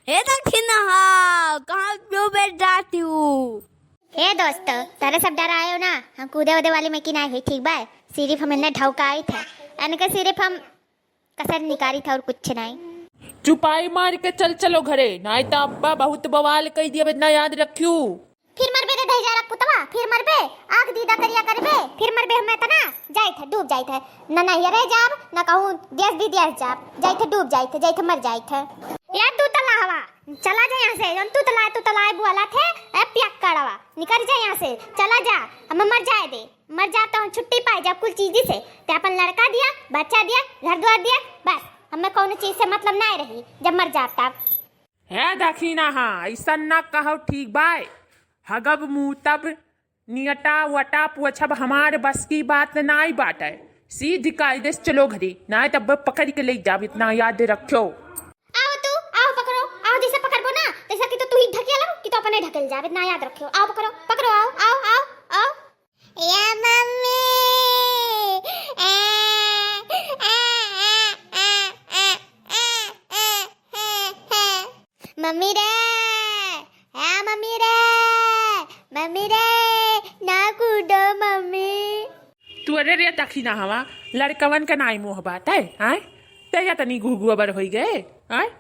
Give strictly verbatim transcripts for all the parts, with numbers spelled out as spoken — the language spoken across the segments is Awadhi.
हे दखिनहा, कहाँ जो बैठ जाती हूँ? हे दोस्त, तारे सब डरायो ना, हम कूदे उदे वाली में की नाई हुई, ठीक बा? सिर्फ हम इन्हें ढौकाइत है, इनके सिर्फ हम कसर निकाली था और कुछ नहीं। चुपाई मार के चल चलो घरे, नाई तो अब्बा बहुत बवाल कई दिया, इतना याद रखियो। फिर मरबे रे दहिजरा पुतवा, फिर मरबे, आँख दीदा करिया करबे, फिर मरबे। हमें तना जाइत है, डूब जाइत है, न नैहरे जाब, न कहूँ देश विदेश जाब, जाइत है, डूब जाइत है, जाइत है, मर जाइत है। या दू तला हवा, चला जा यहाँ से, हम तू तला, तू तला बुआला थे, ए पियक्कड़वा, निकल जा यहाँ से, चला जा, हमें मर जाए दे। मर जाता हूँ, छुट्टी पाए जब कुल चीजी से, ते अपन लड़का दिया, बच्चा दिया, घर द्वार दिया, बस हमें कौनो चीज से मतलब नाय रही जब मर जाब तब। हे दखिनहा, ऐसन ना कहो, ठीक बाय? हगब मूतब नियटा वटा पोछब हमार बस की बात नाय बाटे। सीधी कायदे से चलो घरे, नाय तब पकड़ के ले जाब, इतना याद रखो। आओ तू, आओ पकड़ो, आओ, जैसे पकड़बो ना, तैसे कि तो तू ही ढकेलो, कि तो अपने ढकेल जाब, इतना याद रखो। आओ पकड़ो, पकड़ो, आओ, आओ, आओ, आओ। या मम्मी, आ, आ, आ, आ, आ, आ, आ, आ, आ। मम्मी रे, आ मम्मी रे, मम्मी रे, ना कूदो मम्मी। तू अरे रे दखिनहा, लड़कवन के नाई मोह बात है, आय? तैया तनी घुघुआ बर होई गए, आय?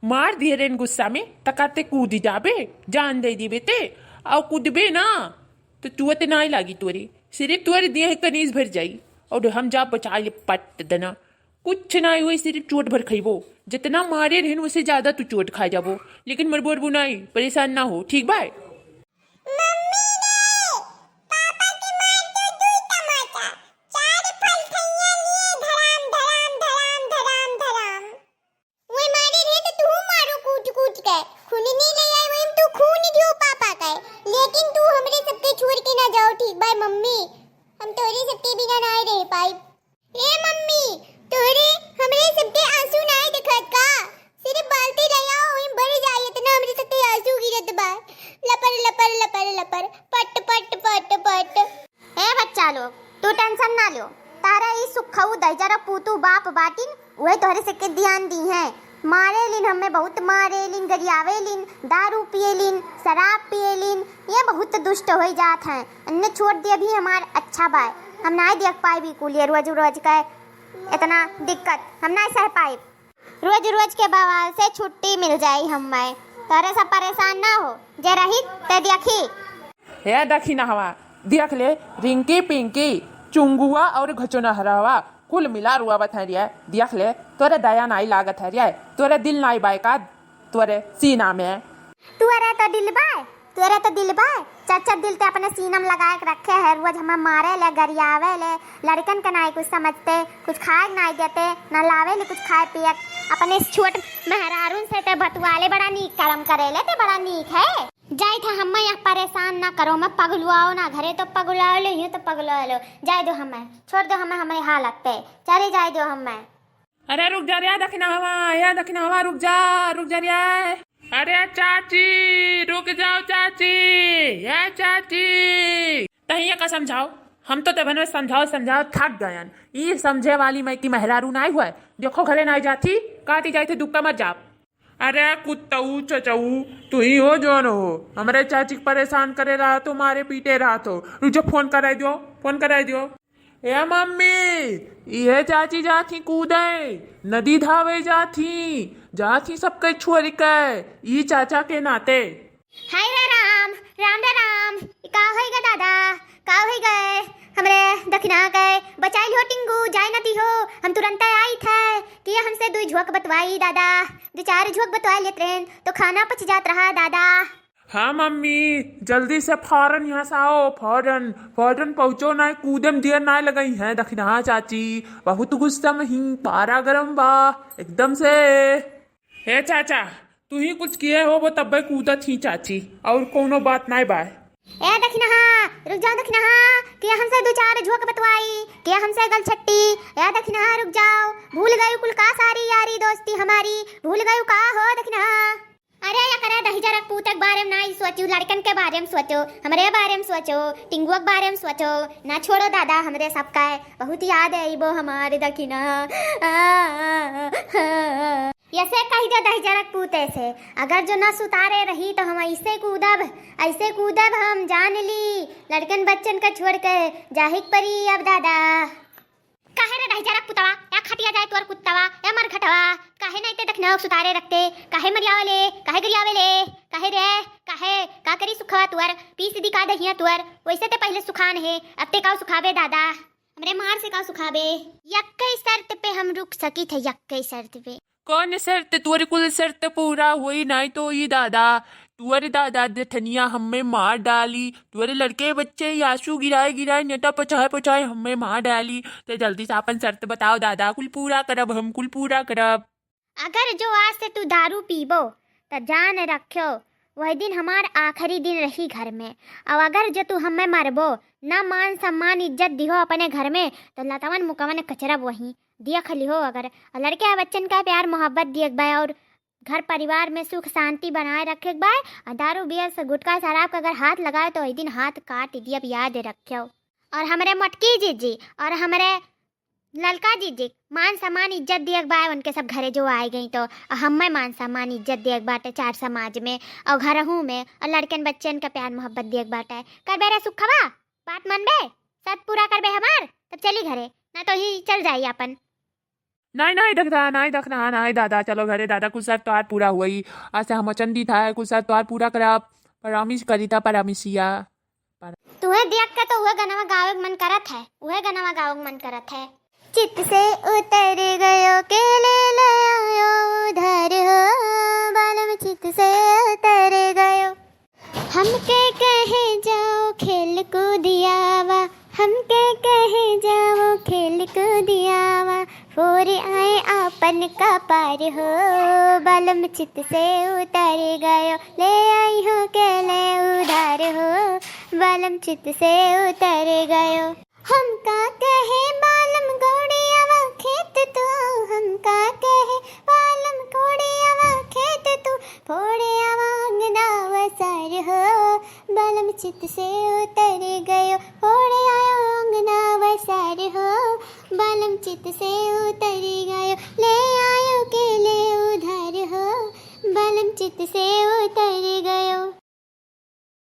मार दिए रेन गुस्सा में, तकाते कूद जाबे, जान दे दीबे ते, और कूदबे ना, तो चुअत नाई लागी तोरे, सिर्फ तोरे दिए कनीज भर जाई, और हम जा बचा ले पट देना। कुछ नाई हुई, सिर्फ चोट भर खइबो, जितना मारे रहन, उससे ज्यादा तू चोट खा जाबो, लेकिन मरबो अरबो नाई, परेशान ना हो, ठीक बाय? मम्मी रे, पापा के मार दो दू तमाचा, चार फलफलिया लिए धड़ाम, धड़ाम, धड़ाम, धड़ाम, धड़ाम। वही मारे रहे तो तू मारो कूट कूट के, खून नहीं ले आए, वही तू खून दियो पापा के, लेकिन तू हमरे सबके छोड़ के ना जाओ, ठीक बाय मम्मी? हम तोरे सबके बिना ना रह पाई। ए मम्मी, तोरे हमरे सबके आंसू नाय दिखत का? सिर्फ बाल्टी ले आओ, वही भर जाई, इतना हमरे सबके आंसू गिरत बा। लपर, लपर, लपर, लपर, पट, पट, पट, पट। ए बच्चा लोग, तू tension ना लो। तारा ई सुखऊ दहिजरा पूतू बाप बाटिन, उहे तोहरे सबके ध्यान दी हैं। मारे लिन हमें बहुत मारे लिन, गरियावे लिन, दारू पिए लिन, शराब पिए लिन, ये बहुत दुष्ट होई जात हैं। इन्हें छोड़ दिया भी हमार अच्छा बाय। हम नाय देख पाए भी कुल ये रोज रोज के इतना दिक्कत, हम नाय सह पाए। रोज रोज के बवाल से छुट्टी मिल जाई हमें। तोरे सब परेशान ना हो, जे रही ते देखी। हे दखिनहा, देख ले, रिंकी पिंकी, चुंगुआ और घचोनहरवा कुल मिला रुआवत है रे। देख ले, तोरे दया नाई लागत है रे, तोरे दिल नाई बाय का? तोरे सीना में। तोरे तो दिल बाय, तोरे तो दिल बाय। चाचा दिल ते अपने सीना में लगाए के रखे है, रोज हमें मारे ले, गरियावे ले, लड़कन के नाई कुछ समझते, कुछ खाए के नाई देते, ना लावे ले कुछ खाए पिए। अपने इस छोट मेहरारून से ते बतुआले, बड़ा नीक करम करे ले ते, बड़ा नीक है। जाइत है, हमें यहाँ परेशान ना करो, मैं पगलुआओ ना, घरे तो पगलुआ लो, यूं तो पगलुआ लो, जाए दो हमें, छोड़ दो हमें हमारी हालत पे, चले जाए दो हमें। अरे रुक जा रे, या दखिनहा, या दखिनहा, रुक जा, रुक जा रे। अरे चाची, रुक जाओ चाची, या चाची। तहिया का समझाओ, हम तो तबन में समझाओ, समझाओ थक गयन। ई समझे वाली मैं की मेहरारू नाई हुआ, देखो घरे नाई जाती, काटी जाई थे दुक्का मर जाओ। अरे कुत्तऊ चचऊ, तू ही हो जौन हो, हमरे चाची के परेशान करे रहत हो, मारे पीटे रहत हो। रुक जा, फोन कराई दियो, फोन कराई दियो। ए मम्मी, इहे चाची जाथी कूदे, नदी धावे जाथी, जाथी सबके छोड़ के, ई चाचा के नाते। हाय रे राम, राम रे राम, ई का होई गे दादा, का होई गे? हमरे दखिनहा के बचाई लियो टिंगू, जाए न दिहो, हम तुरंत आई थे कि हमसे दुई झोंक बतवाई दादा, दो चार झोंक बतवा लेत रहेन तो खाना पच जात रहा दादा। हाँ मम्मी, जल्दी से फौरन यहाँ से आओ, फौरन, फौरन पहुँचो, ना कूदे में देर ना लगई है। दखिनहा चाची बहुत गुस्सा में ही, पारा गरम बा एकदम से। हे चाचा, तू ही कुछ किए हो, वो तब्बे कूदत ही चाची, और कोनो बात नाय बाय। ए दखिनहा, रुक जाओ दखिनहा, कि हमसे दो चार झोंक बतवाई, कि हमसे गलछट्टी। ए दखिनहा, रुक जाओ, भूल गई कुल का सारी यारी दोस्ती हमारी, भूल गई का हो दखिनहा? अरे या करे दहिजरा पूते के बारे में ना ही सोचो, लड़कन के बारे में सोचो, हमरे बारे में सोचो, टिंगुआ के बारे में सोचो, ना छोड़ो दादा हमरे सबका, बहुत याद है वो हमारे दखिनहा। आ, आ, आ, आ। यसे कहि दे दहिजरक पूते से, अगर जो न सुतारे रही तो हम ऐसे कूदब, ऐसे कूदब हम जान ली, लड़कन बच्चन का छोड़ के जाहिक परी अब दादा। काहे रे दहिजरक पुतवा, या खटिया जाए तोर कुत्तवा, या मरघटवा, काहे नहीं ते देखने सुतारे रखते, काहे मरियावे ले, काहे गरियावे ले, काहे रे, काहे, का करी सुखवा तुअर, पीस दी का दहिया तुअर, वैसे ते पहले सुखान है, अब ते का सुखाबे दादा। हमरे मार से का सुखाबे? यक्के शर्त पे हम रुक सकी थे, यक्के शर्त पे। कौन शर्त? तुअरे कुल शर्त पूरा होई, नाई तो ई दादा, तुअरे दादा देथनिया हमें मार डाली, तुअरे लड़के बच्चे आंसू गिराए गिराए नेटा पचाए पचाए हमें मार डाली। ते जल्दी से आपन शर्त बताओ दादा, कुल पूरा करब हम, कुल पूरा करब। अगर जो आज से तू दारू पीबो, त जान रख्यो, वह दिन हमार आखिरी दिन रही घर में। और अगर जो तू हमें मरबो, ना मान सम्मान इज्जत दिहो अपने घर में, तो लतवन मुकवन कचरब वहीं। देख लिहो अगर, और लड़के आ बच्चन का प्यार मोहब्बत दिए के बा और घर परिवार में सुख शांति बनाए रखे के बा। और दारू बियर से गुटखा शराब का अगर हाथ लगाए तो वही दिन हाथ काट दियब, याद रख्यो। और हमरे मोटकी जीजी और हमरे ललका जीजी मान सम्मान इज्जत दिए के बा, उनके सब घरे जो आए गई तो, और हमें मान सम्मान इज्जत दिए के बाटे चार समाज में और घरहू में, और लड़कन बच्चन का प्यार मोहब्बत दिए के बाटे। करबे रे सुखवा, बात मानबे, शर्त पूरा करबे हमार, तब चली घरे, ना तो ही चल जाई अपन। नाई, नाई दखना, नाई दखना, नाई दादा, चलो घरे दादा, कुछ शर्त तोहार पूरा हुई। आज से हम वचन दी था, कुछ शर्त तोहार पूरा करब, promise करी था, promise या। तुहे देख के तो उहे गनवा गावे के मन करत है, उहे गनवा गावे के मन करत है। चित से उतर गयो, के ले ले आयो उधार हो, बालम चित से उतर गयो। हमके कहे जाओ खेल कूदियावा, हमके कहे जाओ खेल कूदियावा, फोर आए आपन का पार हो, बालम चित से उतर गयो, ले आई हो के ले उधार हो, बालम चित से उतर गयो। हमका कहे बालम कोड़ियावा खेत तू, हमका कहे बालम कोड़ियावा खेत तू, फोड़े आवा अंगना वसार हो, बालम चित से उतर गयो, फोड़े आयो अंगना वसार हो, बालम चित से उतर गयो, ले आयो के ले उधार हो, बालम चित से उतर गयो।